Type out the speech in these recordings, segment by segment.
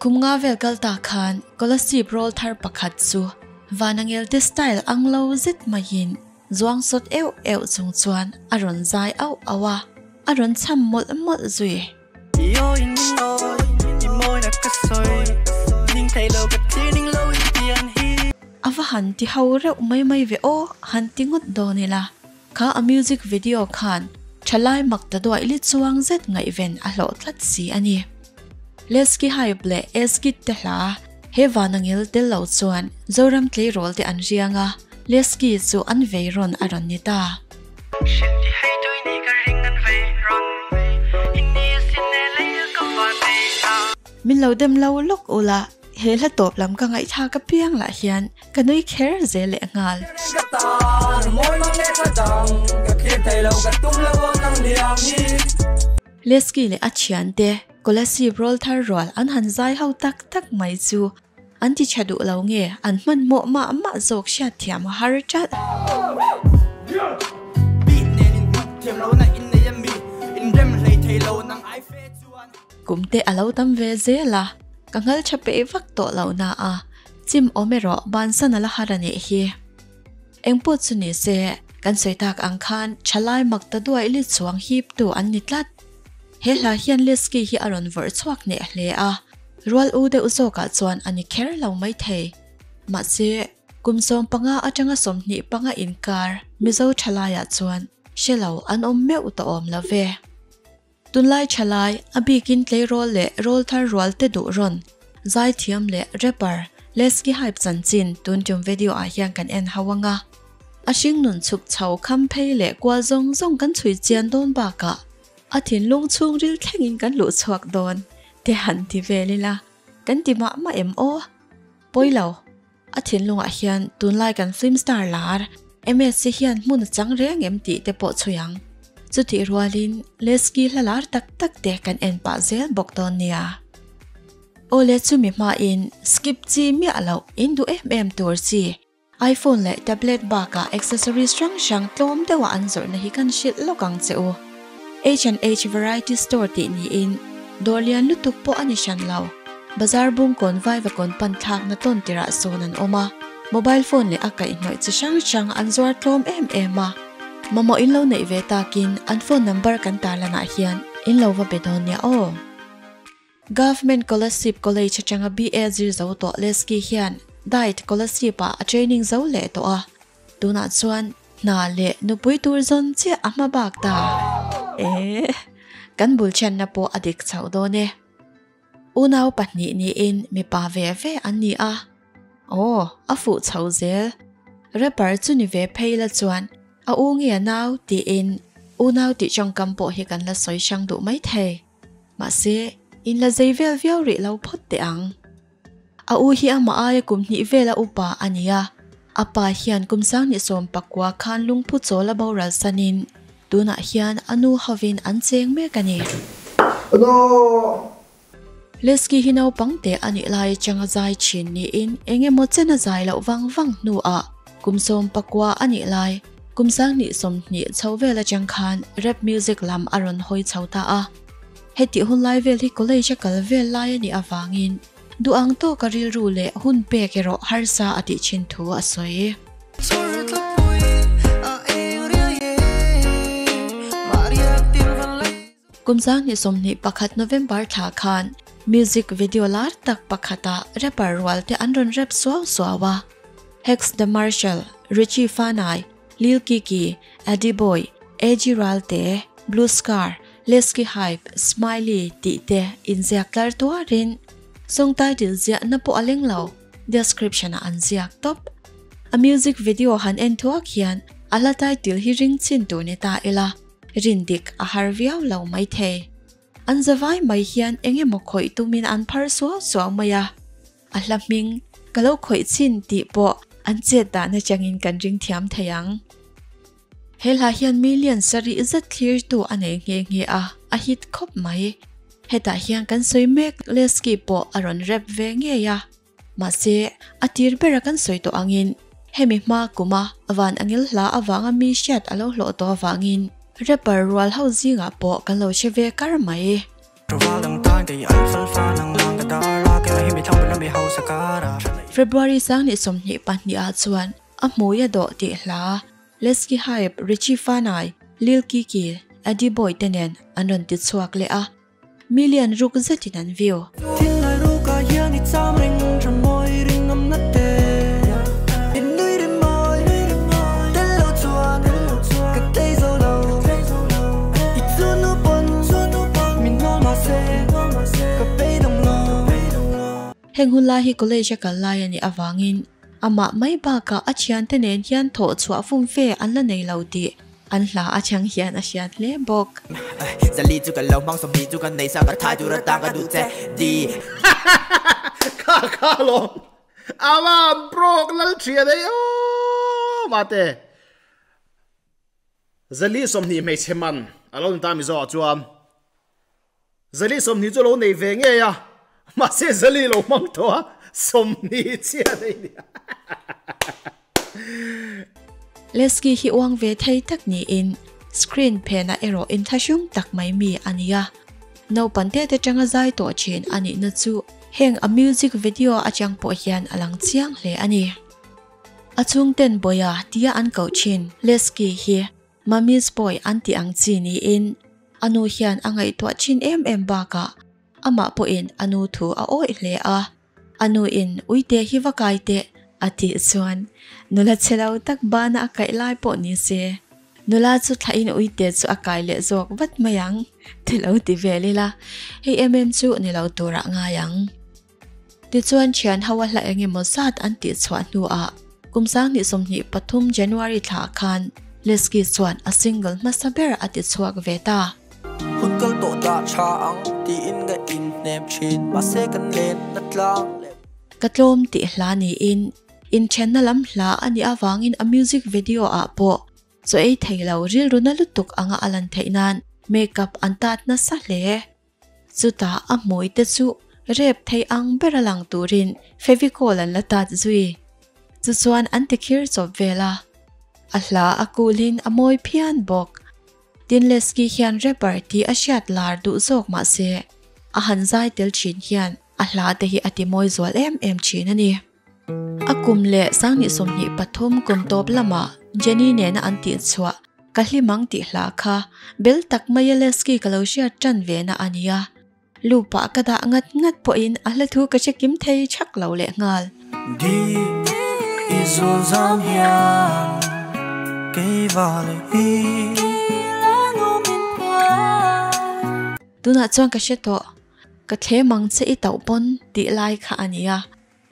Kum nga vel kal ta khan Kolasib rawlthar pakhat chu Vanangel te style ang lo zet maiin zuang sawt euh euh chung chuan a rawn zai auh auh a, a rawn cham mawlh mawlh zui. A va han ti ho reuh mai mai ve aw, han ti ngawt dawn ila. Kha a music video khan thalai mak ta duaih li chuang zet ngaihven a hlawh tlat si a ni. Leski Hype leh Eskit te hla he vanangil tel lo chuan Zoram tleirawl te an riang a, Leski chu an vei rawn a rawn ni ta. Min lo dem lo lawk ula, he hla tawp lam ka ngaihthlak apiang lah hian Ka nui kher zel leh nghal. Lesky leh a thiante Kolasib rawlthar rual an han zai ho tak tak mai chu an ti tha duh lo nge an hmanhmawh mah mah zawk hriat thiam a har ṭalh. Kum te a lo tam ve zel a, ka nghal tha peih vak tawh lo na a, Chim awm erawh bansan a la har a nih hi. Engpawh chu ni se, kan sawi tak ang khan thalai mak ta duaih li chuang hip tu an ni tlat. He hla hian Lesky hi a rawn vawrh chhuak hneh hle a, rual u deuh zawkah chuan a ni kher lo maithei. Mahse, kum 15 atanga 25 inkar Mizo thalaiah chuan hre lo an awm meuh tawh awm lo ve. Tunlai thalai, a bikin tleirawl leh rawlthar rual te duh rawn, zaithiam leh rapper Lesky Hype chanchin tun tum video ah hian kan en ho anga. A hringnun chhuk chho kham phei leh kual zawng zawng kan chhui chian dawn bakah a thinlung chhungril thlengin kan luh chhuak dawn te han ti vel ila kan ti mah mah em aw? Pawi lo. A thinlungah hian tunlai kan film star lar MSC hian hmun a chang reng em tih te pawh chhui ang. Chutih rualin Lesky hla lar tak tak te kan en pah zel bawk dawn nia. Awle chumi hmain skip chi miah loh in duh em em tur chi iPhone leh tablet bakah accessories hrang hrang tlawm deuha an zawrhna hi kan hrilh lawk ang che u. H and H Variety Store tih niin dawr lian lutuk pawh a ni hran lo. Bazar bungkawn vaivakawn pan thlakna tawn tirah sawn an awm a, mobile phone leh a kaihhnawih chi hrang hrang an zuar tlawm em em a. Mamawh in lo neih ve takin an phone number kan tarlanah hian in lo va be dawn nia aw. Government Kolasib College atanga BA zir zo tawh Lesky hian Diet Kolasib ah a training zo leh tawh a, tunah chuan hna leh nupui tur zawn chiah a hma bak ta. Eeh, kan bul thianna pawh a dik chhoh dawn e. Unau pahnih niin mipa ve ve an ni a. Aw, a fuh chho zel. Rapper chu ni ve phei la chuan a u nge a nau tiin unau tih tawngkam pawh hi kan la sawi hrang duh mai thei. Mahse, in la zei vel viau rih lo phawt teh ang. A u hi amah aia kum hnih vela upa a ni a. A pa hian kum 19 kua khan lungphu chawl a boral sanin tunah hian a nu hovin an cheng mek a ni. Lesky hi naupang teh a nih lai atanga zai thin niin eng emaw chen a zai loh vang vang hnuah kum 19 a nih lai kum 2020 chho vel atang khan rap music lam a rawn hawi chho ta a. Hetih hun lai vel hi college a kal vel lai a nih avangin duh ang tawka rilru leh hun pek erawh harsa a tih thin thu a sawi. Kum 2021 November thla khan music video lar tak pakhata rapper rual te an rawn rap suau suau a. Hex The Marshal, Richie Fanai, Lil Kiki, Addy Boy, AG Ralte, Blue Scar, Lesky Hype, Smiley tih te inziak tlar tuarin song title ziahna pawh a leng lo, description ah an ziak tawp. A music video han en thuak hian a hla title hi ring chin tur ni ta ila, rin dik a har viau lo maithei. An zavai mai hian eng emaw khawih tumin an phar suau suau mai a. A hla hming ka lo khawih chin tih pawh an chet dahna changin kan ring thiam thei ang. He hla hian million sarih zet thlirtu a nei nghe nghe a, a hit khawp mai. Hetah hian kan sawi mek Lesky pawh a rawn rap ve ngei a. Mahse, a tir bera kan sawi tawh angin hemi hma kuma van angil hla avanga mi hriat a lo hlawh tawh avangin rapper rual ho zingah pawh kan lo hre ve kar mai. February 2022 ah chuan a hmui a dawh tih hla Lesky Hype, Richie Fanai, Lil Kiki, Eddie Boy te nen an rawn ti chhuak leh a. Million ruk zetin an view. Heng hun lai hi college a kal lai a nih avangin amah mai bakah a thiante nen hian thawh chhuah fum fe an la nei lo tih An hla a chang hian a hriat hle bawk. Zali chu ka lo hmang sawmhnih chu ka nei sa ka thai tur atan ka duh che di. Kha kha lawm awa broke lal thian ei aw mate Zali 20 hmeichhe man a lo ni ta Mizo ah chuan Zali 20 chu lo nei ve ngei a mahse Zali lo hmang tawh a 20 chiah nei nia. Lesky hi uang ve thei tak niin screen phenah erawh inthlahrung tak mai mi a ni a. Naupang te te tanga zai tawh thin a nihna chu heng a music video atang pawh hian a lang chiang hle a ni. A chhungten Boya tia an koh thin Lesky hi Mummy's boy an tih ang chi niin a nu hian a ngaihtuah thin em em bakah amah pawhin a nu thu a awih hle a. A nu in uite hi va kai teh a tih chuan nula chhe lo tak bana a kaih lai pawh ni se nula chu thlah in uite chu a kai leh zawk vat mai ang ti lo ti vel ila hei em em chu ni lo turah ngai ang. Tichuan thian ho a hla eng emaw zat an tih chhuah hnuah kum 2023 January thla khan Lesky chuan a single hmasa ber a ti chhuak ve ta. Hun kal tawh dah tha ang tiin ka inhnem thin mahse kan len na tlang leh. Ka tlawm tih hla niin inthenna lam hla a nih avangin a music video ah pawh chaw ei thei lo rilru na lutuk anga a lan theih nan makeup an tat nasa hle. Chutah a hmui te chu rep thei ang bera lang turin Fevicol an la tat zui. Chu chuan an ti khir chawp vel a. A hla a kulin a mawi phian bawk. Tin Lesky hian rapper tih a hriat lar duh zawk mah se, a han zai tel thin hian a hla te hi a ti mawi zual em em thin a ni. A kum leh 2023 kum tawp lamah Jenny nena an tih chhuah Ka hlim ang tih hla kha bel tak maia Lesky ka lo hriat tan ve na a nia. Lu pah ka dah ngat ngat pawhin a hla thu ka hre kim thei thak lo leh nghal. Di i zul zam hian kei va leh hi. Tunah chuan ka hre tawh, ka thlem ang che i tauh pawn tih lai kha a nia.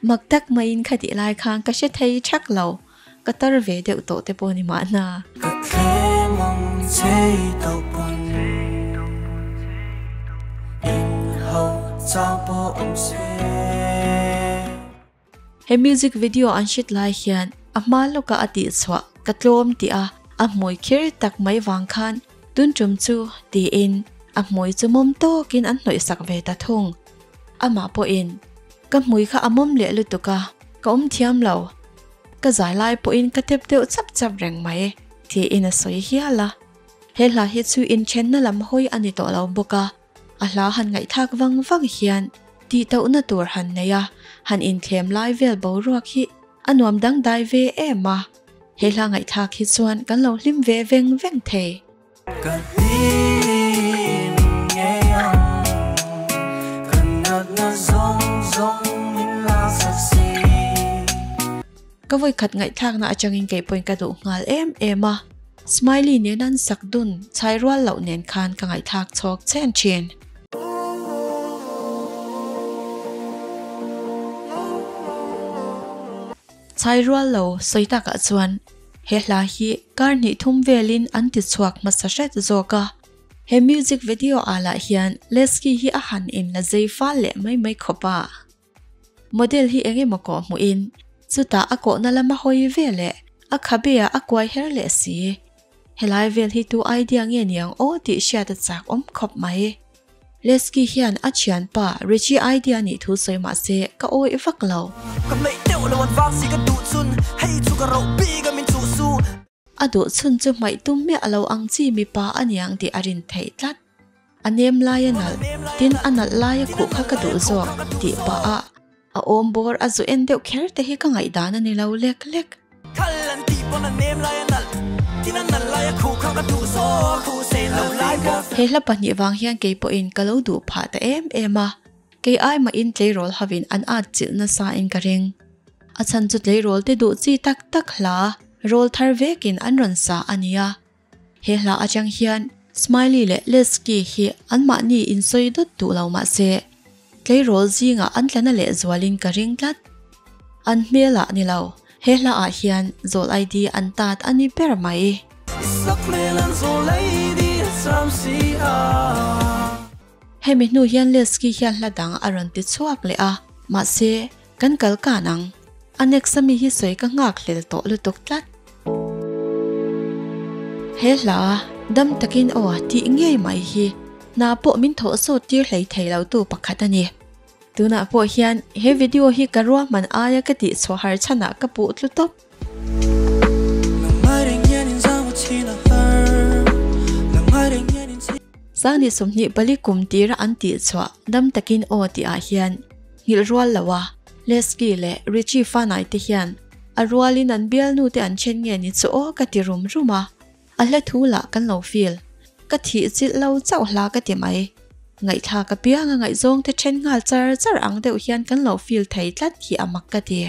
Mak tak maiin kha tih lai khan ka hre thei thak lo, ka tar ve deuh tawh te pawh ni mahna. Ka thlem ang che i tauh pawn in ho chang pawh awm se. He music video an hrit lai hian a hma lawka a tih chhuah ka tlawm tih a a hmui khir tak mai vang khan tun tum chu tiin a hmui chu mawm tawkin an hnawih sak ve ta thung. Amah pawhin Ka hmui kha a mawm leh lutuk a, ka awm thiam lo. Ka zai lai pawhin ka tep deuh chap chap reng mai, tiin a sawi hial a. He hla hi chu inthenna lam hawi a ni tawh lo bawk a, a hla han ngaihthlak vang vang hian tihtohna tur han nei a, han inthlem lai vel boruak hi a nuam dangdai ve em a. He hla ngaihthlak hi chuan kan lo hlim ve veng veng thei. Ka hlim ngei ang ka natna zawng zawng min lak sak si. Ka vawikhat ngaihthlakna atangin kei pawhin ka duh nghal em em a, Smiley nen an sak dun chhai rual loh nen khan ka ngaihthlak chhawk chen thin. Chhai rual lo sawi takah chuan He hla hi kar hnih thum velin an ti chhuak hmasa hret zawk a. He music video ah lah hian Lesky hi a han in la zei fal leh mai mai khawp a. Model hi eng emaw kawh hmuh in chutah a kawhna lama hawi ve leh a khabe ah a kuai her leh si. Helai vel hi tu idea nge niang aw tih hriat a chak awm khawp mai. Lesky hian a thianpa Richie idea nih thu sawi mah se ka awih vak lo. Ka hmeih deuh lo an vang si ka duh chun hei chu ka roh bik a min chuh su. A duh chhun chu hmaih tum miah lo ang chi mipa a niang tih a rin theih tlat. A nem lai a nalh, tin a nalh lai a khuh kha ka duh zawk tih pah a. A awm bawr a zu en deuh kher te hi ka ngaihdan a ni lo lek lek. He hla pahnih vang hian kei pawhin ka lo duh phah ta em em a, kei ai mahin tleirawl hovin an at chilh nasa in ka ring. A chhan chu tleirawl te duh chi tak tak hla rawl thar vekin an rawn sa a nia. He hla atang hian Smiley leh Lesky hi anmahni insawi dawt duh lo mah se, tleirawl zingah an tlana lehzualin ka ring tlat. An hmelah ni lo, he hla ah hian zawl ID an tat a ni ber mai. Hemi hnu hian Lesky hian hla dang a rawn ti chhuak leh a, mahse kan kal kan ang. A next ami hi sawi ka nghak hlel tawh lutuk tlat. He hla dam takin aw tih ngei mai hi hna pawh min thawh sawt tir hlei thei lo tu pakhat a ni. Tunah pawh hian he video hi ka ruahman aia ka tih chhuah har chhanah ka puh tlu tawp. Sangni 24 kum tira an tih chhuah dam takin aw tih ah hian nghilh rual lo a, Lesky leh Richie Fanai te hian a rualin an bialnu te an then nge ni chu aw ka ti rum rum a, a hla thu lah kan lo feel. Ka thih chilh lo chauh hla ka ti mai. Ngaihthlak apianga ngaihzawng te then nghal char char ang deuh hian kan lo feel thei tlat hi a mak ka ti.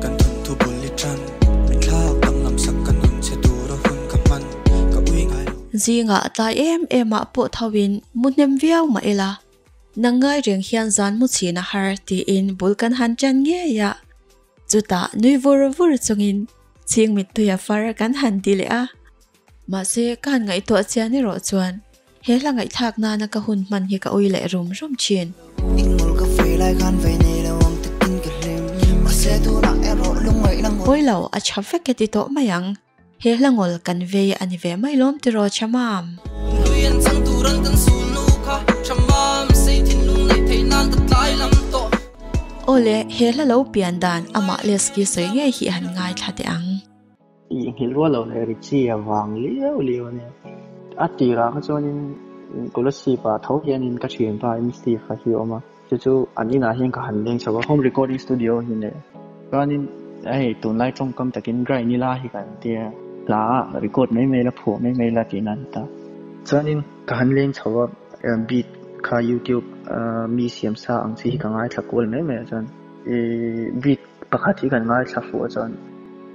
Kan thawnthu bul i tan, min thlak danglam sak ka nun che tur a hun ka hman, ka ui ngai lo. Zingah tlai em em ah pawh tho in mu hnem viau mah ila, nang ngai reng hian zan mu chhin a har tiin bul kan han tan ngei a. Chutah nui vur vur chungin chhing mittui a far kan han ti leh a. Mahse, ka han ngaihtuah chian erawh chuan he hla ngaihthlak nana ka hun hman hi ka ui leh rum rum thin. Pawi lo, a tha vek e ti tawh mai ang. He hla ngawl kan vei a ni ve mai lawm tiraw Thamam? Awle, he hla lo pian dan amah Lesky sawi ngei hi han ngaithla teh ang. I nghilh rual lo leh Richie a vang liau liau a nia. A tirah kha chuanin Kolasib ah tho hianin ka thianpa in Steve a hi a awm a, chu chu an inah hian ka han leng chho a, home recording studio hi nei a. Chuanin hei tunlai tawngkam takin grind ila hi kan tia, hla ah record mai mai la, phuah mai mai la tihna a ni ta. Chuanin ka han leng chho a, beat kha youtube mi siam sa ang chi hi ka ngaithla kual mai mai a chuan beat Pakhat hi kan ngaithla fuh a chuan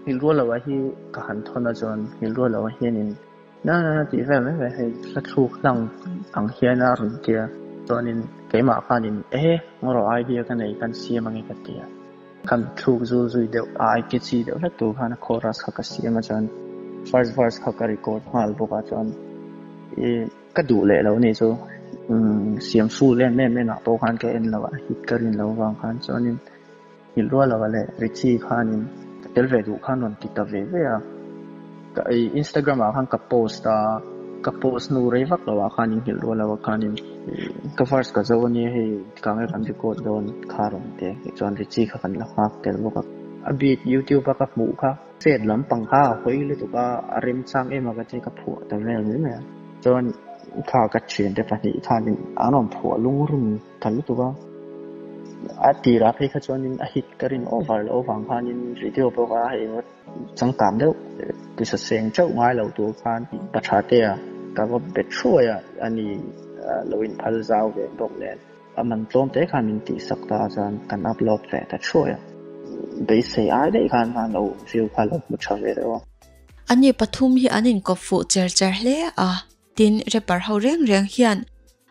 nghilh rual loh ah hi ka han thawn a chuan nghilh rual loh ah hianin na na na tih vel mai mai hei hla thluk hlang ang hian a rawn tia chuanin keimah khanin e ngaw idea ka nei kan siam ange ka tia khan thluk zul zui deuh a ai ke chi deuh hlek tur khan a chorus kha ka siam a chuan first verse kha ka record nghal bawk a chuan i ka duh leh lo ni chu siam full em em en ah pawh khan ka en lo a hit ka rin loh avang khan chuanin. Nghilh rual lo a leh Richie khanin ka tel ve duh khan rawn ti ta ve ve a. Ka ei Instagram ah khan ka post a, ka post hnu rei vak lo ah khan inghilh rual lo a khanin ka verse ka zo ania hei ka nge kan record dawn kha rawn ti a chuan Richie kha kan la nghak tel bawk a. A beat YouTube a ka hmuh kha chet lampang kha a hawi lutuk a, a remchang em a ka ti ka phuah ta vel mai mai a. Chuan kha ka thiante pahnih khanin an rawn phuah lungrun ta lutuk a, a tirah phei kha chuanin a hit ka rin over loh avang khanin video pawh kha hei ngawt changkang deuh tisa seng chauh ngai lo tur khan pa tha te a ka va bet thuai a, ani lo inphal zau ve bawk nen a man tlawm te khan min tihsak ta chuan kan upload ve ta thuai a, beisei ai daih khan khan lo view kha lo hmu tha ve deuh a. Ani pathum hi an inkawp fuh cher cher hle a, tin rapper ho reng reng hian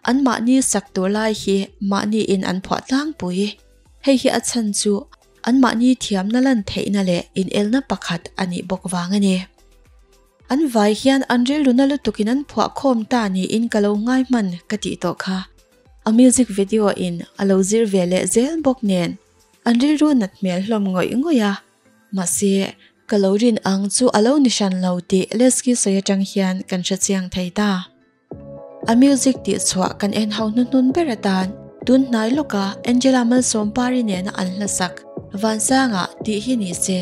An mahni sak tur lai hi mahni in an phuah tlangpui. Hei hi a chhan chu an mahni thiamna lan theihna leh inelna pakhat a nih bawk vang a ni. An vai hian an rilruna lutukin an phuah khawm ta niin ka lo ngai hman ka tih tawh kha. A music video in a lo zir ve leh zel bawk nen an rilru nat hmel hlawm ngawih ngawih a. Mahse, ka lo rin ang chu a lo ni hran lo tih Lesky sawi atang hian kan hrechiang thei ta. A music tih chhuah kan en ho hnuhnun ber atan tun hnai lawka Angela Malsawmpari nena an hla sak Vansanga tih hi ni se.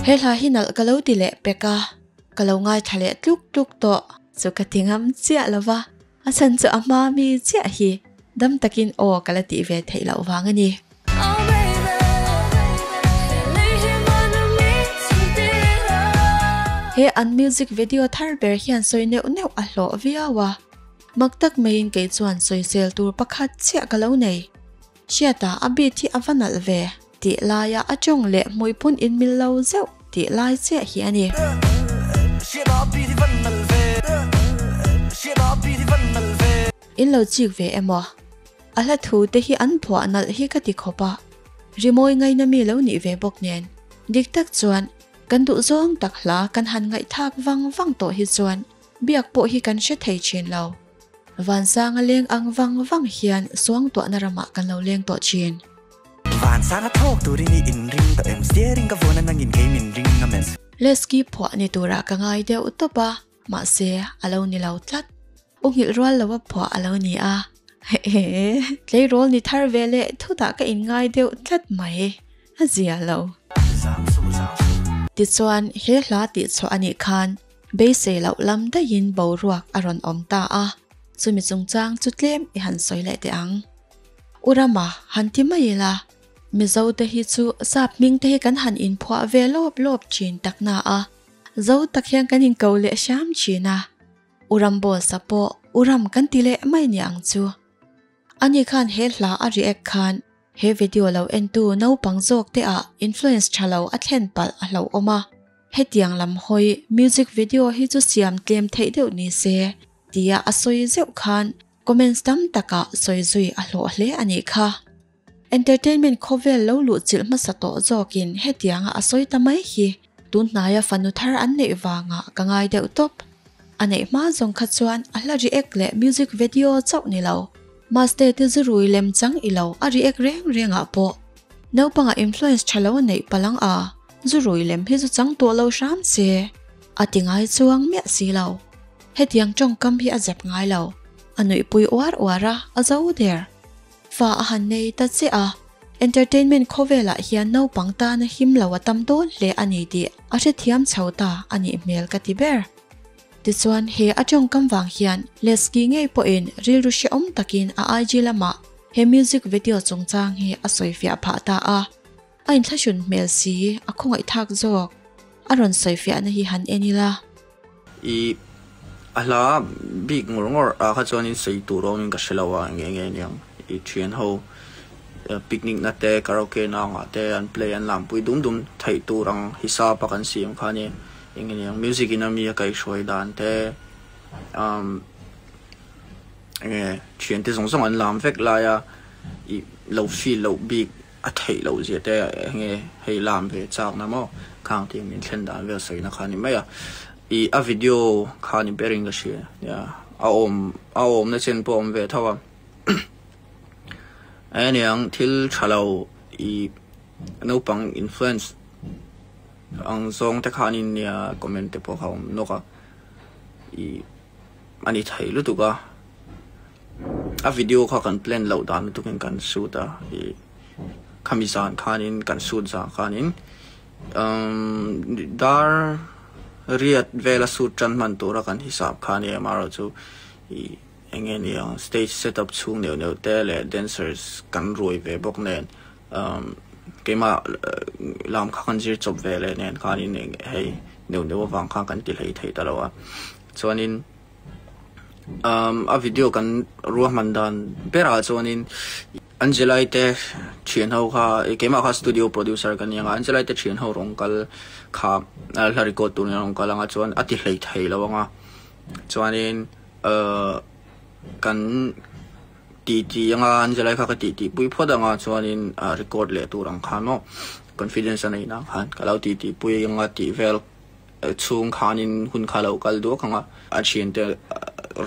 He hla hi nalh ka lo ti leh pek a, ka lo ngaithla leh tluk tluk tawh chu ka ti ngam chiah lo va. A chhan chu a hma mi chiah hi dam takin aw ka la tih ve theih loh vang a ni. He an music video thar ber hian sawi neuh neuh a hlawh viau a, mak tak maiin kei chuan sawisel tur pakhat chiah ka lo nei. Hriata a beat hi a va nalh ve tih laia a tawng leh hmuipun inmil lo zeuh tih lai chiah hi a ni. In lo chik ve emaw? A hla thu te hi an phuah nalh hi ka ti khawp a, rimawi ngaina mi lo nih ve bawk nen. Dik tak chuan kan duh zawng tak hla kan han ngaihthak vang vang tawh hi chuan biak pawh hi kan hre thei thin lo. Vansanga leng ang vang vang hian suangtuahna ramah kan lo leng tawh thin. Vansanga thawk turin i inring tawh em? Steering ka vuan a nangin kei min ring ngam em? Lesky phuah ni turah ka ngai deuh tawp a, mahse a lo ni lo tlat. U nghilh rual loa phuah a lo ni a. Hehe, tleirawl ni thar ve leh thutah ka inngai deuh tlat mai. A zia lo. Tichuan, he hla tihchhuah a nih khan beisei loh lam daihin boruak a rawn awm ta a, chumi chungchang chu tlem i han sawi leh teh ang. U Rama, han ti mai ila, Mizo te hi chu sap hming te hi kan han inphuah ve lawp lawp thin tak na a, zo tak hian kan inko leh hram thin a. U Ramboss-a pawh U Ram kan ti leh mai ni ang chu. Ani khan he hla a react khan he video lo entu naupang zawk te ah influence tha lo a thlen palh a hlauhawm a, hetiang lam hawi music video hi chu siam tlem theih deuh ni se tia a sawi zeuh khan comments tam takah sawi zui a hlawh hle a nih kha. Entertainment khawvel lo luh chilh hmasa tawh zawkin hetianga a sawi ta mai hi tun hnaia fanu thar an neih vangah ka ngai deuh tawp. A neih hma zawng kha chuan a hla react leh music video chauh ni lo. Maste te zurui lem chang i lo a react reng rengah pawh naupangah influence tha lo a neih palang a, zurui lem hi zu chang tawh lo hram se a ti ngai chuang miah si lo. Hetiang tawngkam hi a zep ngai lo. A nuihpui uar uar a, a zo der. Fa a han nei ta che a, entertainment khawvelah hian naupang tana him lo a tam dawn hle a ni tih a hrethiam chho ta a nih hmel ka ti ber. Tichuan he a tawngkam vang hian Lesky ngei pawhin rilru hrehawm takin a IG lamah he music video chungchang hi a sawifiah phah ta a, a inthlahrun hmel si a khawngaihthlak zawk a rawn sawifiahna hi han en ila. I a hla bik ngawr ngawr ah kha chuanin sawi tur awmin ka hre lo a eng eng aniang i thian ho picnic na te karaoke na angah te an play an lampui dum dum theih tur ang hisap a kan siam kha ania eng aniang music in a mi a kaihhruai dan te umm enge thian te zawng zawng an lam vek lai a i lo feel loh bik A theih loh zia te enge hei lam ve chak na maw khang tih min thlen dan vel sawi na kha ni mai a ih a video kha ni ber in ka hria nia a awm a awm na chen pawh a awm ve tho a aniang thil tha lo ih naupang influence ang zawng te khan in nia comment te pawh kha a awm nawk a ih a ni thei lutuk a. A video kha kan plan loh dan lutukin kan shoot a ih khami zan khanin kan shoot zan khanin umm dar riat vela shoot tan hman tura kan hisap kha a ni amaherawh chu ih eng nge ni ang stage set up chhung neuh neuh te leh dancers kan ruai ve bawk nen umm keimah lam kha kan zir chawp ve leh nen khanin hei neuh neuh avang khan kan ti hlei thei ta lo a chuanin. Umm a video kan ruahman dan berah chuanin Angelai te thian ho kha keimah kha studio producer ka ni ang a Angelai te thian ho rawn kal kha hla record tur in a rawn kal ang a chuan a ti hlei thei lo ang a chuanin ahh kan ti ti ang a Angelai kha ka tih tih pui phawt ang a chuanin ah record leh tur ang khan maw confidence a neih nan khan ka lo tih tih pui ang a tih vel. Chhung khanin hun kha lo kal duak ang a, a thiante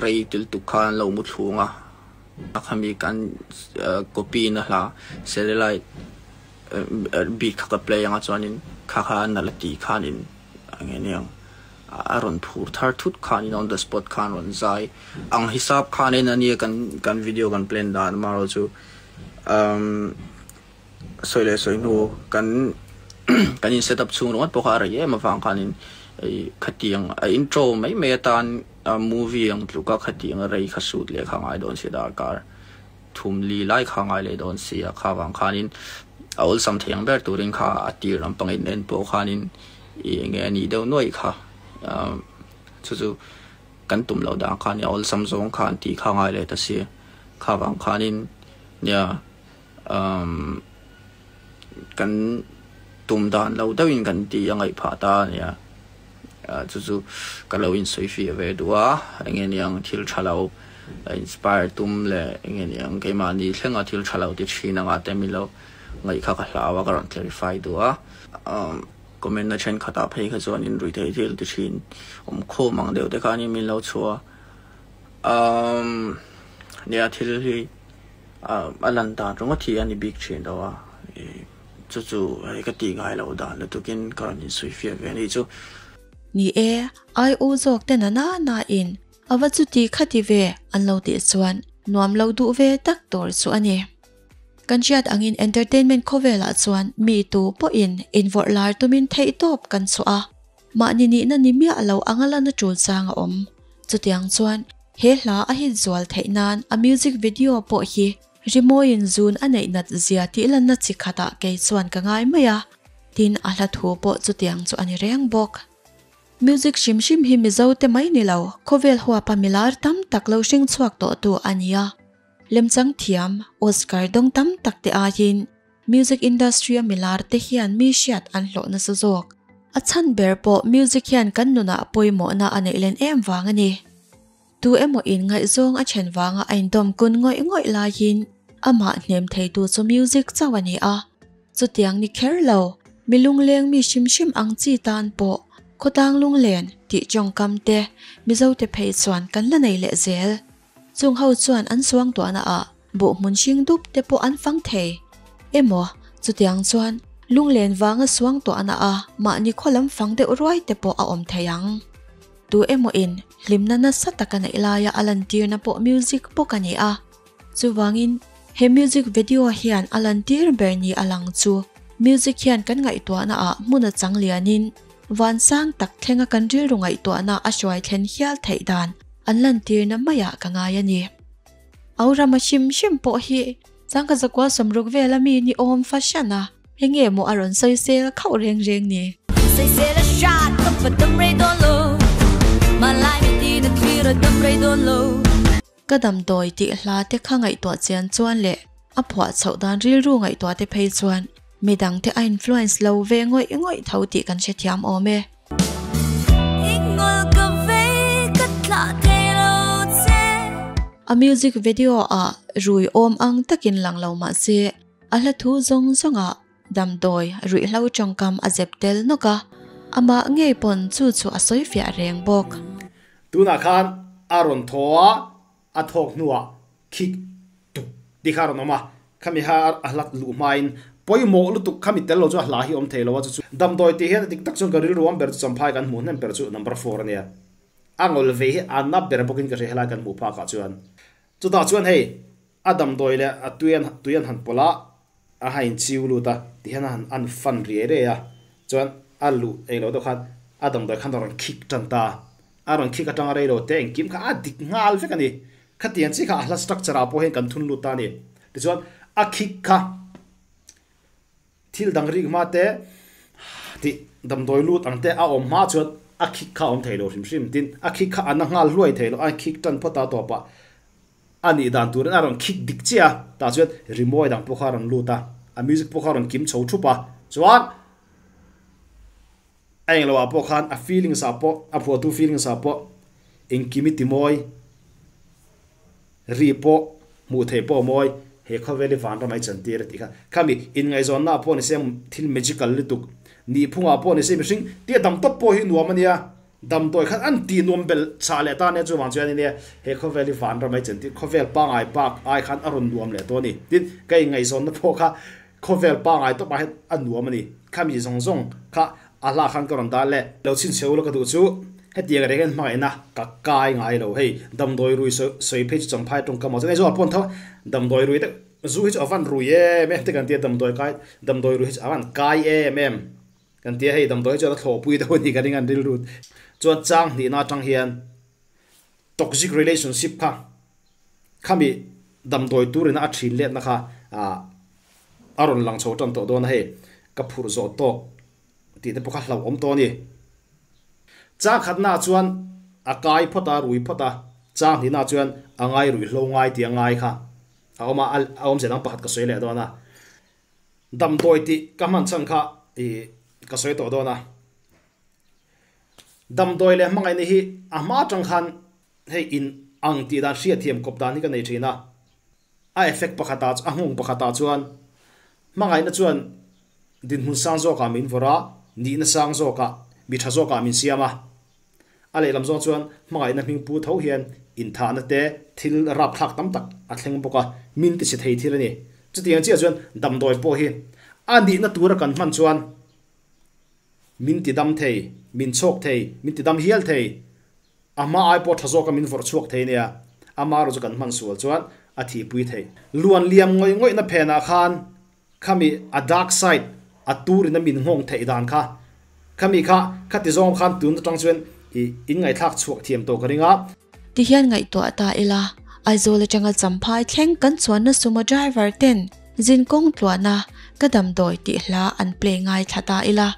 rei tel tuk khan an lo mu thlung a, a khami kan copy na hla satellite beat kha ka play ang a chuanin kha kha a nalh a tih khanin eng nge niang a rawn phur thar thut khanin on the spot khan rawn zai ang hisap khanin ania kan kan video kan plan dan amaherawh chu umm. Sawi leh sawi hnu kan kan in set up chhung ringawt pawh kha a rei em avang khanin khatiang a intro mai mai atan Movie ang tluka khati anga rei kha shoot leh kha ngai dawn si darkar thum li lai kha ngai leh dawn si a, kha vang khanin a awlsam thei ang ber turin kha a tir lampang in en pawh khanin ih enge a nih deuh nuaih kha chu chu kan tum loh dan khan a awlsam zawng kha an tih kha ngai leh ta si, kha vang khanin nia kan tum dan lo deuhin kan ti a ngaih phah ta a nia. Chu chu ka lo insawi fiah ve duh a, enge niang thil tha lo inspire tum leh enge niang keimahni thlenga thil tha lo ti thin anga te min lo ngaih kha ka hlau a, ka rawn clarify duh a. Comment na thenkhatah phei kha chuan in ruih theih thil ti thin awm khawm ang deuh te khanin min lo chhuah a, nia thil hi a lan dan ringawt hi a ni bik thin lo a. Chu chu hei ka tih ngai loh dan lutukin ka rawn insawi fiah ve a nih chu. Ni e, ai u zawk te na na na in a va chuti kha ti ve an lo tih chuan nuam lo duh ve tak tur chu a ni. Kan hriat angin entertainment khawvelah chuan mi tu pawhin invawrh lar tumin theihtawp kan chhuah a, mahni nihna ni miah lo anga lana tul chang a awm. Chutiang chuan he hla a hit zual theih nan a music video pawh hi Rimawiin zun a neih nat zia tih lanna chi khatah kei chuan ka ngai mai a, tin a hla thu pawh chutiang chu a ni reng bawk. Music hrim hrim hi Mizo te mai ni lo, khawvel huapa milar tam tak lo hring chhuak tawh tu a ni a. Lemchang thiam, Oscar dawng tam tak te aiin music industry a milar te hian mi hriat an hlawh nasa zawk. A chhan ber pawh music hian kan nunah pawimawhna a neih len em vang a ni. Tu emaw in ngaihzawng a then vanga a indawm kun ngawih ngawih laiin amah hnem theitu chu music chauh a ni a. Chutiang ni kher lo, mi lungleng mi hrim hrim ang chi tan pawh khawtlang lunglen tih tawngkam te Mizote phei chuan kan la nei leh zel. Chung ho chuan an suangtuahna ah buh hmun hring dup te pawh an fang thei. Emaw, chutiang chuan lunglen vanga suangtuahna a mahni khaw lam fang deuh ruai te pawh a awm thei ang. Tu emaw in hlimna nasa taka neih laia a lantirna pawh music bawk a ni a. Chuvangin he music video hian a lantir ber ni a lang chu music hian kan ngaihtuahna ah hmun a chang lianin van sang tak thlenga kan rilru ngaihtuahna a hruai thlen hial theih dan an lantirna maiah ka ngai a ni. Aurama hrim hrim pawh hi changka zakua sawmruk vela mi ni awm fahran a. Enge maw a rawn sawisel khauh reng reng ni? Ka damdawi tih hla te kha ngaihtuah chian chuan leh a phuah chhoh dan rilru ngaihtuah te phei chuan midang te a influence lo ve ngawih ngawih tho tih kan hrethiam awm e. A music video ah rui awm ang takin lang lo mahse A hla thu zawng zawngah damdawi ruihhlo tawngkam a zep tel nawk a, amah ngei pawn chu chu a sawi fiah reng bawk. Tunah khan a rawn thaw a, a thawk hnuah khik tuk tih kha a rawn awm a, khami kha a hlat luh hmain pawimawh lutuk khami tel lo chu a hla hi awm thei lo a, chu chu damdawi tih hian a dik tak chuan ka rilru awm ber chu Champhai kan hmuh hnem ber chu number four a nia, a ngawl ve hi a na ber bawkin ka hria helai kan hmuh phakah chuan. Chutah chuan hei A damdawi leh a tui an tui an han pawlh a, a ha inchiu lut a, tihian a han an fan riai riai a, chuan a luh eng lo deuh khan a damdawi khan a rawn khik tan ta a, a rawn khik atanga rei lo te engkim kha a dik nghal vek a ni. Khatiang chi kha a hla structure ah pawh hian kan thun lut ta a ni. Tichuan a khik kha thil dang rik hma te tih damdawi lut ang te a awm hma chuan a khik kha a awm thei lo hrim hrim. Tin, a khik kha a na nghal hluai thei lo, a khik tan phawt a tawpah A nih dan turin a rawn khik dik chiah a, tah chuan rimawi dang pawh kha a rawn lut a, a music pawh kha a rawn kim chho thup a, chuan a englo ah pawh khan a feelings ah pawh, a phuahtu feelings ah pawh engkim i ti mawi, ri pawh hmuh theih pawh a mawi, he khawvel hi vanram a i chantir a tih kha. Khami inngaihzawnna ah pawh ni se thil magical lutuk, nihphungah pawh ni se mihring tia dam tawp pawh hi nuam a nia. Damdawi khan an tih nuam belh chah leh ta nia chuvang chuan ania he khawvel hi vanram ai chentir khawvel pangai bak ai khan a rawn nuam leh tawh a ni. Tin, ka inngaihzawnna pawh kha khawvel pangai tawp ah hian a nuam a ni. Khami zawng zawng kha a hla khan ka rawn dah leh. Lo chhinchheu lo ka duh chu hetiang reng hian hmangaihna ka kai ngai lo. Hei damdawi rui sawi phei chu champhai tawngkam ah chuan Aizawl pawn tho a damdawi rui deuh zu hi chu a van rui em em te kan tia damdawi kai damdawi rui hi chu a van kai em em. Kan tia hei damdawi chuan a thlawhpui deuh a ni ka ring an rilru chuan chang hnihna atang hian Toxic relationship kha khami damdawi turin a thin letna kha a rawn lang chho tan tawh dawn a hei ka phurh zawh tawk tih te pawh kha hlauhawm tawh a ni. Chang khatna chuan a kai phawt a, rui phawt a, chang hnihna chuan a ngai ruih hlo ngai tih a ngai kha a awm a, a awmzia dang pakhat ka sawi leh dawn a. Damdawi tih ka hman chhan kha ih ka sawi tawh dawn a. Damdawi leh hmangaihna hi a hma atang khan hei in ang tih dan hriatthiam kawp dan hi ka nei thin a. A effect pakhatah a nghawng pakhatah chuan hmangaihna chuan dinhmun sang zawkah min vawrh a, nihna sang zawkah mi tha zawkah min siam a. A lehlam zawng chuan hmangaihna hming pu tho hian inthahna te thil rapthlak tam tak a thleng bawk a, min ti chhe thei thil a ni. Chutiang chiah chuan damdawi pawh hi a nihna tura kan hman chuan min ti dam thei, min chhawk thei, min ti dam hial thei, a hma ai pawh tha zawka min vawrh chhuak thei nia, ama erawh chu kan hman sual chuan a thihpui thei. Luan liam ngawih ngawihna phenah khan khami a dark side a turin a min nghawng theih dan kha, khami kha khati zawng khan tun atang chuan i in ngaihthlak chhuak thiam tawh ka ring a. Ti hian ngaihtuah ta ila, Aizawl atanga Champhai thleng kan chuanna sumo driver ten zin kawng tluahna ka damdawi tih hla an play ngai thla ta ila.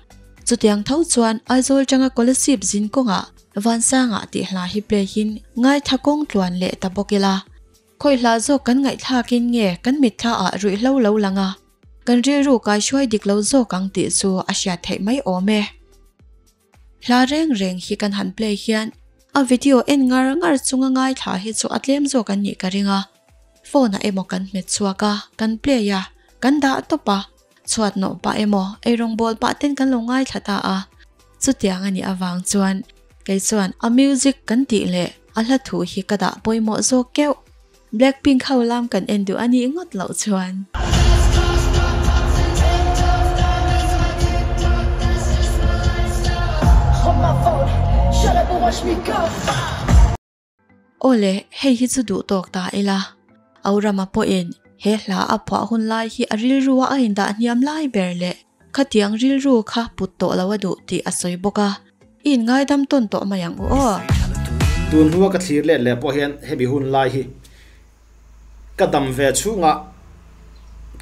Chutiang tho chuan Aizawl atanga Kolasib zin kawngah Vansangah tih hla hi play in ngaithla kawng tluan leh ta bawk ila. Khawi hla zawk kan ngaihthlakin nge kan mitthla ah ruihhlo lo lang a, kan rilru kaihruai dik lo zawk ang tih chu a hriat theih mai awm e. Hla reng reng hi kan han play hian a video en ngar ngar chunga ngaithla hi chu a tlem zawk an nih ka ring a, phone ah emaw kan hmet chhuak a, kan play a, kan dah tawp a, chhuat nawh pah emaw eirawngbawl pah ten kan lo ngaithla ta a, chutiang a nih avang chuan kei chuan a music kan tih leh a hla thu hi ka dah pawimawh zawk keuh. Blackpink ho lam kan en duh a nih ngawt loh chuan. Awle, hei hi chu duh tawk ta ila. Aurama pawhin he hla a phuah hun lai hi a rilrua a indah hniam lai ber leh khatiang rilru kha put tawh lo a duh tih a sawi bawk a, i inngaidam tawn tawh mai ang u aw. Tun hnua ka thlir let leh pawh hian hemi hun lai hi ka dam ve chhunga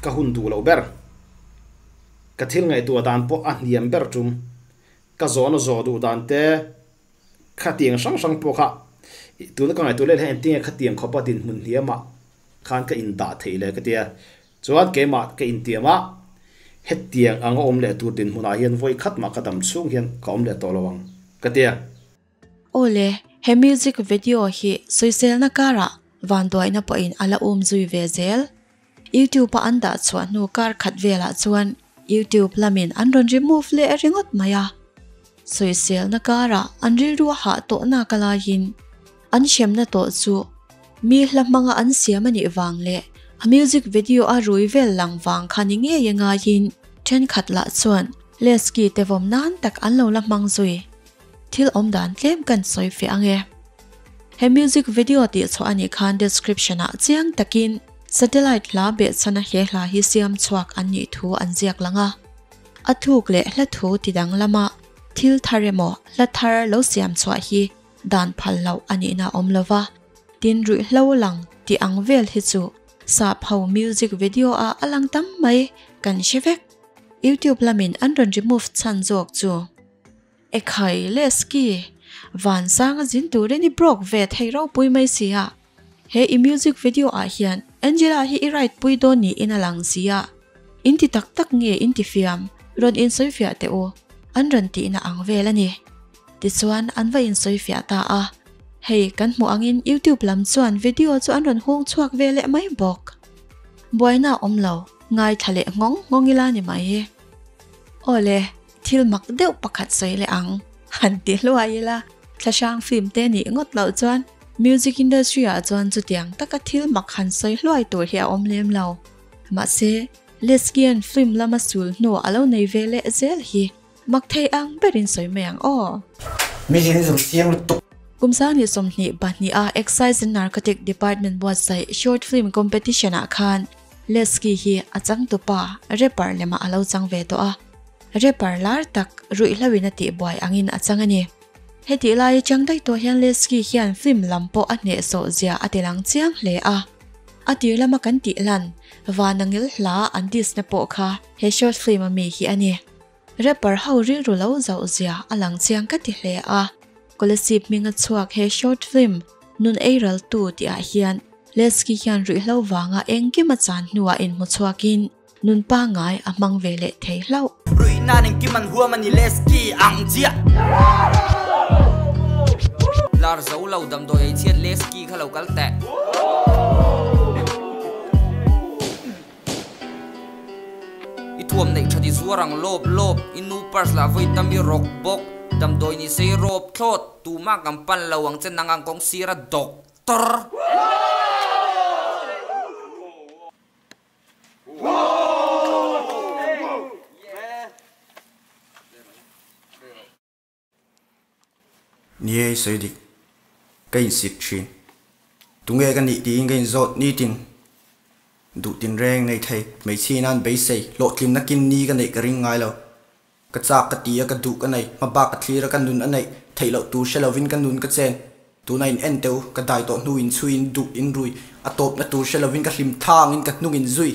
ka hun duh loh ber. Ka thil ngaihtuah dan pawh a hniam ber tum. Ka zawhna zawh duh dan te Khatiang hrang hrang pawh kha tuna ka ngaihtuah leh hian engtinge khatiang khawpa dinhmun hniamah khan ka indah theih le ka ti a. Chuan keimah ka intiam a, hetiang anga awm leh tur dinhmunah hian vawi khat mah ka dam chhung hian ka awm leh tawh lo ang ka ti a. Awle, he music video hi sawiselna karah vanduaina pawhin a la um zui ve zel. YouTube a an dah chhuah hnu kar khat velah chuan YouTube lamin an rawn remove leh ringawt mai a. Sawiselna karah an rilru a hah tawh nak a laiin an hremna tawh chu mi hla hmanga an siam a nih vang leh a music video a rui vel lang vang kha ni ngei a ngaiin thenkhat lah chuan Lesky te vawm nan tak an lo la hmang zui. Thil awm dan tlem kan sawi feh ang e. He music video tih chhuah a nih khan description ah chiang takin satellite hla behchhana he hla hi siam chhuak an nih thu an ziak lang a. A thuk leh hla thu ti danglam a thil thar emaw hla thar lo siam chhuah hi dan phal loh a nihna a awm lo va, tin ruihhlo lang tih ang vel hi chu sap ho music video ah a lang tam mai kan hre vek. YouTube lamin an rawn remove chhan zawk chu. Ekhai Lesky, Vansang a zin turin i broke ve thei ropui mai si a. He i music video ah hian Angela hi i ride pui dawn niin a lang si a. In ti tak tak nge in ti fiam, rawn insawifiah teh u, an rawn tihna ang vel a ni. Tichuan an va insawifiah ta a. Hei kan hmuh angin YouTube lam chuan video chu an rawn hung chhuak ve leh mai bawk. Buaina a awm lo, ngaithla leh nghawng nghawng ila ni mai. Awle. Thil mak deuh pakhat sawi leh ang, han ti hluai ila, thlahrang film te nih ngawt loh chuan music industry ah chuan chutiang taka thil mak han sawi hluai tur hi a awm lem lo. Mahse, Lesbian film lama sul hnu a lo nei ve leh zel hi mak thei ang berin sawi mai ang aw. Mi zin zum chiang lutuk. Kum 2022 a Excise and Narcotic Department buatsaih short film competition ah khan Lesky hi a changtupa rapper lemah a lo chang ve tawh a. Rapper lar tak ruihhlo in a tihbuai angin a chang a ni. Hetih lai atang daih tawh hian Lesky hian film lam pawh a hnehsawh zia a ti lang chiang hle a. A tir lama kan tih lan, Vanangil hla an diss na pawh kha he short film a mi hi a ni. Rapper ho rilru lo zauh zia a lang chiang ka ti hle a. Kolasib hminga chhuak he short film Nun ei ral tu tih ah hian Lesky hian ruihhlo vanga engkim a chan hnuah inhmu chhuakin nun pangngai a hmang ve leh thei hlauh. Ruih nan engkim an huam a ni Lesky ang chiah. Lar zo lo damdawi ei chhiat Lesky kha lo kal teh. I thuam neih that i zuar ang lawp lawp, i nu purse lah vawi tam i rawk bawk, damdawi ni sei rawp thlawt, tumah kan pan lo ang che nang ang kawng sira doctor. Ni e, i sawi dik. Ka insit thin. Tunge ka nih tiin ka inzawt nitin. Duh tinreng nei thei, hmeichhia nan beisei, hlawhtlinna kin ni ka neih ka ring ngai lo. Ka chak ka ti a, ka duh ka nei, hma bak ka thlir a, ka nun a neih theih loh tur hre lovin ka nun ka chen. Tuna in en teu, ka dai tawh hnu in chhui in duh in rui, a tawpna tur hre lovin ka hlim thangin ka hnung in zui.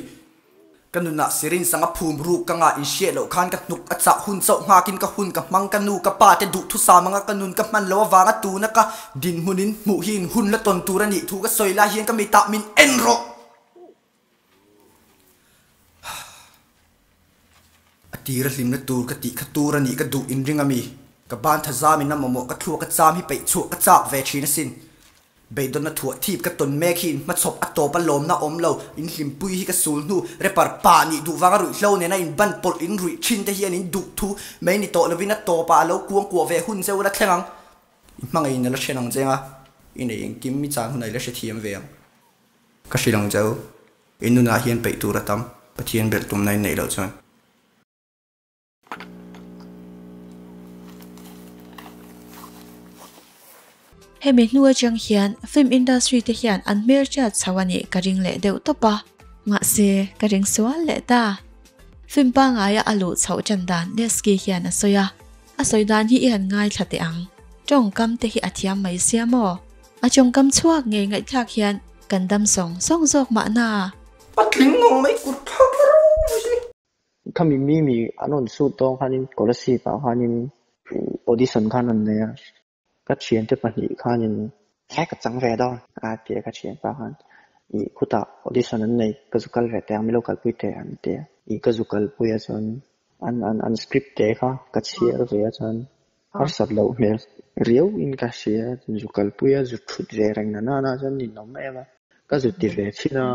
Ka nunah sirin sanga phum ruk ka ngah inhriat loh khan ka hnuk a chah hun chauh nghakin ka hun ka hmang ka nu ka pa te duhthusam anga ka nun ka hman loh avanga tuna ka dinhmunin hmuh hi in hun la tawn tur a nih thu ka sawi lai hian ka mitah min en rawh. A tir a hlimna tur ka tih kha tur a nih ka duh inring a mi ka ban tha zamin a mamawh ka thluak a cham hi peih chhuah ka chak ve thin asin. Beidawnna thuah thip ka tawn mek hi inhmachhawp a tawp a lawmna awm lo, inhlimpui hi ka sul hnu, rapper pa nih duh vanga ruihhlo nena inban pawlh in ruih thin te hian in duh thu mai ni tawh lovin a tawpah a lo kuang kuah ve hun zeuh la thleng ang. I hmangaih in a la then ang cheng a, i neih engkim i chan hunah i la hrethiam ve ang. Ka hrilh ang cheu, i nunah hian peih tur a tam, Pathian belh tumna in neih loh chuan. Hemi hnu atang hian film industry te hian an hmelhriat chho a nih ka ring leh deuh tawp a, mahse ka ring sual leh ta. Film pangaia a luh chhoh tan dan Lesky hian a sawi a, a sawi dan hi i han ngaithla teh ang. Tawngkam te hi a thiam mai sia maw? A tawngkam chhuak ngei ngaihthlak hian kan dam sawng sawng zawk mahna. Patling ngawng mai kut thlak la ro mai si. Khami Mimi an rawn shoot dawn khanin Kolasib ah khanin audition khan an nei a, ka thiante pahnih khanin he ka chang ve dawn a ti a ka thianpa khan ih khutah audition an nei ka zu kal ve teh ang min lo kalpui teh an ti a, ih ka zu kalpui a chuan an an an script te kha ka chhiar ve a chuan harsat loh hmel riau in ka hria zu kalpui a zu thut ve reng na nana chuan ninawm em a, ka zu ti ve thin a.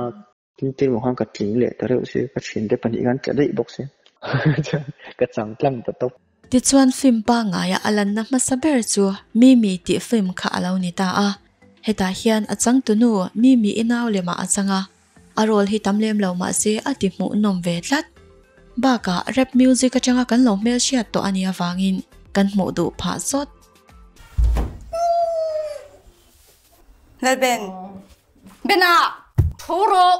Tin tin mawh khan ka tling leh ta reuh si, ka thiante pahnih khan tla daih bawk si. Chuan ka chang tlang ta tawp. Tichuan film pangaia a lanna hmasa ber chu Mimi tih film kha a lo ni ta a. Hetah hian a changtunu Mimi i nau lemah a chang a, a role hi tam lem lo mah se a ti hmuhnawm ve tlat. Bakah rap music atanga kan lo hmelhriat tawh a nih avangin kan hmuh duh phah sawt. Lalben. Bena! Tho rawh!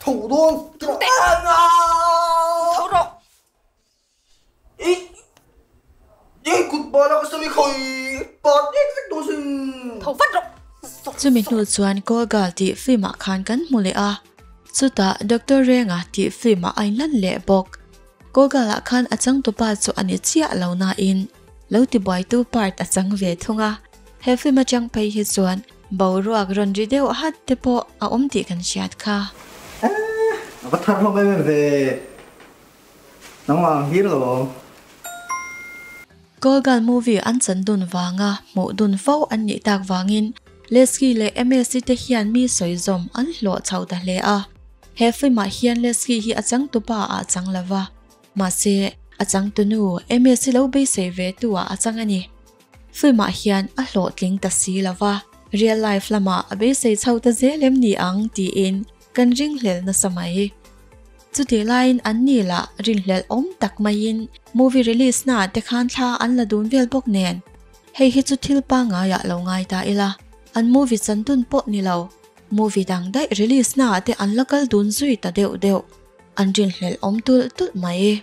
Tho dawn! Tho teh! Tho rawh! I i kut bala ka sami khawi pat ek vek dawn sin! Tho vat rawh! Chumi hnu chuan Call Girl tih film ah khan kan hmu leh a, chutah Doctor Renga tih film ah a inlan leh bawk. Call Girl ah khan a changtupa chu a ni chiah lo nain lo tibuaitu part a chang ve thung a. He film atang phei hi chuan boruak rawn ri deuh hat te pawh a awm tih kan hriat kha. A va thar hlawm em em ve. Nangmah ang hlir lo. Golgal movie an chan dun vanga hmuh dun fo an nih tak vangin Lesky leh Msi te hian mi sawi zawm an hlawh chho ta hle a. He film ah hian Lesky hi a changtupa ah a chang lova. Mahse, a changtunu Msi lo beisei ve tu ah a chang a ni. Film-ah hian a hlawhtling ta si lo va, real life lamah a beisei chho ta zel em ni ang tiin kan ringhlel nasa mai. Chutih laiin an ni lah rinhlelh awm tak maiin movie release naah te khan thla an la dun vel bawk nen. Hei hi chu thil pangaiah lo ngai ta ila, an movie chan dun pawh ni lo, movie dang daih release naah te an la kal dun zui ta deuh deuh, an rinhlelh awm tulh tulh mai.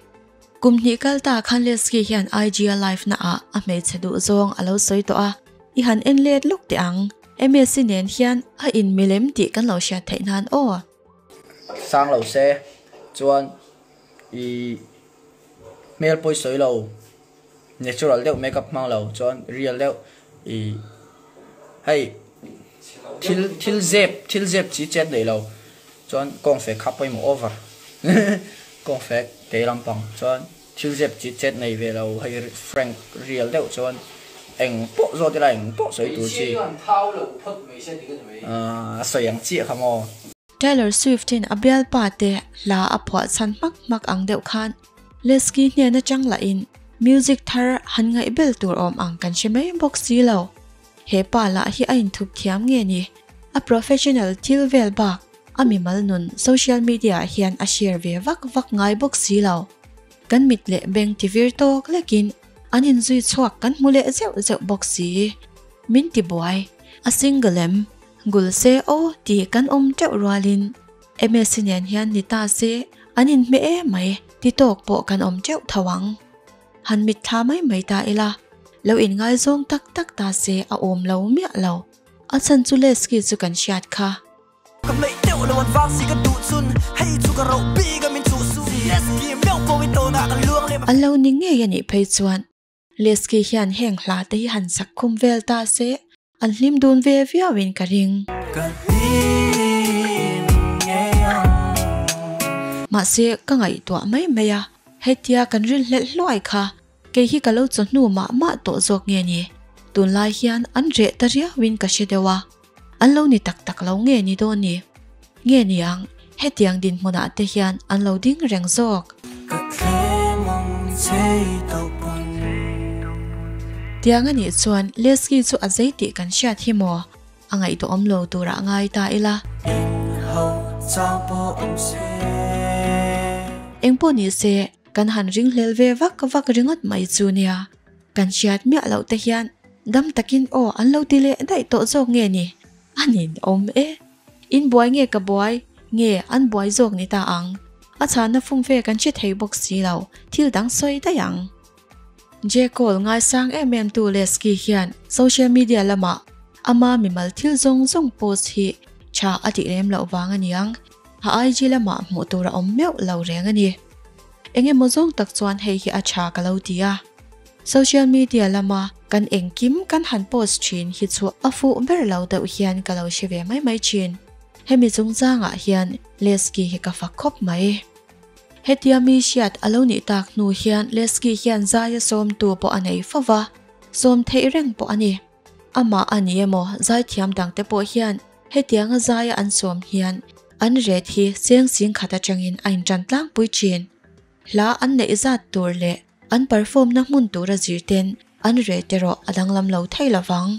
Kum hnih kal ta khan Lesky hian IG a live na ah a hmeichhe duh zawng a lo sawi tawh a, i han en let lawk teh ang. Msi nen hian a in milem tih kan lo hriat theih nan aw. Sang lo se chuan i hmel pawi sawi lo natural deuh makeup hmang lo chuan real deuh i hei thil thil zep thil zep chi chet nei lo chuan kawng fek kha pawimawh over kawng fek kei lampang chuan thil zep chi chet nei ve lo hei frank real deuh chuan eng pawh zawt ila eng pawh sawi tur chi a sawi ang chiah kha maw. Taylor Swift in a bialpa te hla a phuah chhan hmak hmak ang deuh khan Lesky hnen atang lahin music thar han ngaih bel tur awm ang kan hre mai bawk si lo. He pa lah hi a inthup thiam nge ni? A professional thil vel bak a mimal nun social media ah hian a share ve vak vak ngai bawk si lo. Kan mit leh beng ti vir tawk lekin an inzui chhuak kan hmu leh zeuh zeuh bawk si. Min ti buai. A single em? Gul se aw tih kan awm teuh rualin Msi nen hian ni ta se an inhmeh em mai ti tawk pawh kan awm teuh tho ang. Han mitthla mai mai ta ila, lo inngaizawng tak tak ta se a awm lo miah lo. A chhan chu Lesky chu kan hriat kha. Ka hmeih deuh lo an vang si ka duh chun hei chu ka roh bik a min chuh su Lesky meuh pawh i tawnah ka luang lem a. An lo ni ngei a nih phei chuan Lesky hian heng hla te hi han sak khum vel ta se an hlim dun ve viau in ka ring. Ka hlim ngei ang. Mahse ka ngaihtuah mai mai a, hetia kan rinhlelh hluai kha kei hi ka lo chawhnu mah mah tawh zawk nge ni? Tunlai hian an reh ta riau in ka hre deuh a, an lo ni tak tak lo nge ni dawn ni? Nge niang, hetiang dinhmunah te hian an lo ding reng zawk. Ka thlem ang chei tawh pawn. Tiang a nih chuan Lesky chu a zei tih kan hriat hi maw? A ngaihtuahawm lo turah ngai ta ila. In ho chang pawh awm se. Engpawh ni se, kan han ringhlel ve vak vak ringawt mai chu nia. Kan hriat miah loh te hian dam takin aw an lo ti leh daih tawh zawk nge ni? A nin awm e. In buai nge ka buai nge an buai zawk ni ta ang. A chhanna fum ve kan hre thei bawk si lo, thil dang sawi daih ang. J. Cole ngaisang em em tu Lesky hian social media lamah ama mimal thil zawng zawng post hi tha a tih lem loh vang a niang, a IG lamah hmuh tur a awm meuh lo reng a ni. Eng emaw zawng tak chuan hei hi a tha ka lo ti a. Social media lama kan engkim kan han post thin hi chu a fuh ber lo deuh hian ka lo hre ve mai mai thin. Hemi chungchangah hian Lesky hi ka fak khawp mai. Hetia mi hriat a lo nih tak hnu hian Lesky hian zaia sawmtu pawh a nei fo va, sawm theih reng pawh a ni. Amah a ni emaw zaithiam dangte pawh hian hetianga zaia an sawm hian an ret hi cheng sing khat atangin a intan tlangpui thin. Hla an neih zat tur leh an perform na hmun tura zir ten an reh erawh a danglam lo thei lovang.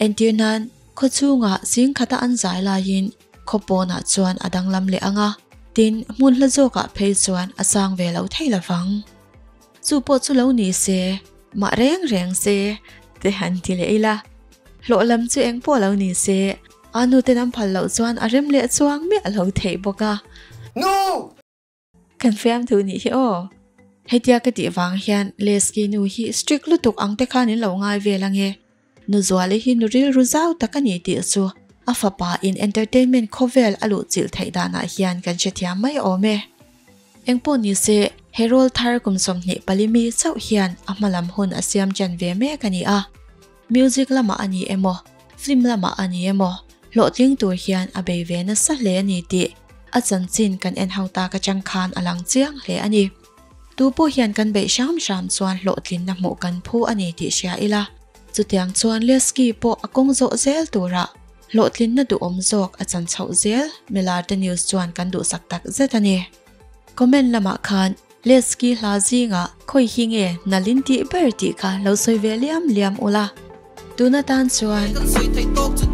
Entir nan, khaw chhungah zing khata an zai laiin khaw pawnah chuan a danglam leh ang a, tin hmun hla zawkah phei chuan a sang ve lo thei lovang. Chu pawh chu lo ni se, mah reng reng se, te han ti leh ila. Hlawh lam chu eng pawh lo ni se, a nu ten an phal loh chuan a rem leh chuang miah lo theih bawk a. Nu! Kan fiamthu nih hi aw. Hetia ka tih vang hian Lesky nu hi strict lutuk ang te khan in lo ngai vel ange. Nu Zuali hi nu rilru zau tak a ni tih chu a fapa in entertainment khawvel a luh chilh theih danah hian kan hrethiam mai awm e. Engpawh ni se he role thar kum 24 mi chauh hian a hmalam hun a siam ṭan ve mek a ni a. Music lamah a ni emaw, film lamah a ni emaw, hlawhtling tur hian a bei ve nasa hle a ni tih a chanchin kan en ho tak atang khan a lang chiang hle a ni. Tu pawh hian kan beih hram hram chuan hlawhtlinna hmuh kan phu a ni tih hria ila, chutiang chuan Lesky pawh a kawng zawh zel turah hlawhtlinna duhawm zawk a chan chhoh zel Milarte News chuan kan duhsak tak zet a ni. Comment lamah khan Lesky hla zingah khawi hi nge nalin tih ber tih kha lo sawi ve liam liam ula. Tuna tan chuan. Kan sawi theih tawk chu